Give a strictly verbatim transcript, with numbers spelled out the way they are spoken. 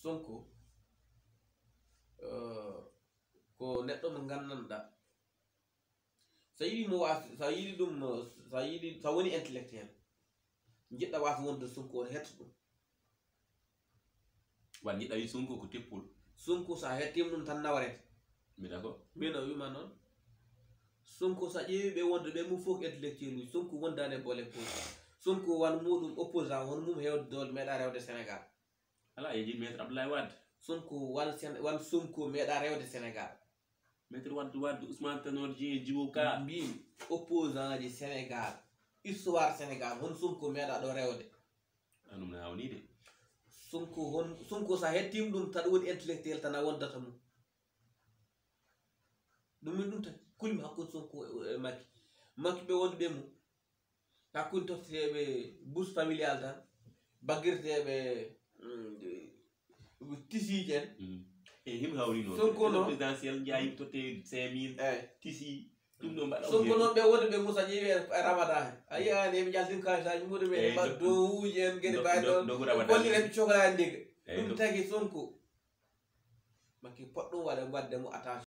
Sonko, eh, ko neɗɗo mo nganndanɗaa. So yiɗi mo waas, so yiɗi ɗum, so yiɗi, so woni intellectuel, njiɗɗa waas wonde Sonko, on hetto ɗum. Wan jiɗɗa wi Sonko ko teppol. Sonko, so a hettiima ɗum tan, nawrete. Mi d'accord. Min o wima noon. Sonko, so a ƴeewi ɓe wonde ɓe mum fof intellectuel uji, Sonko wondaani e boole politique. Sonko wan muɗum opposant, hono mum heewde doole, meeɗa rewde Sénégal. Ala, yeji Maître Abdoulaye Wade. Sonko wan Sen-, wan Sonko meeɗa rewde Sénégal. Maître Wade, Wade, Ousmane Tanor Dieng, Djibo Ka. Mbimi opposant ji Sénégal, histoire Sénégal, hon Sonko meeɗa ɗo rewde. Anum na hawni de. Sonko hon, Sonko so a hettiima ɗum tan, woni intellectuel tan a wondata mum. Ɗum min ɗum tan kulmi hakkunde Sonko e, e Macky. Macky ɓe wonɓe mum. Hakkunde totteteeɓe bourse familiale tan, baggirteeɓe, mm, tisiiji en. E him hawri noon. Sonko noon. Présidentiel, njaay totte cinq mille. Eyi. Tisi. Ɗum ɗo mbaɗa. Sonko noon ɓe wonɓe mum, so a ƴeewi e, e Ramadan he, a yiyaani eɓe njaltina kalisaaji muɗum en, Eyi, mbaɗa do-, dowuuji en, geɗe do-, mbaɗi do-, ɗoon. dogu Ramadan. Gollira eɓe cohlaa ndiga. Eyi, Ɗum do- tagi Sonko. Macky poɗɗum waɗa, waɗde mo attention.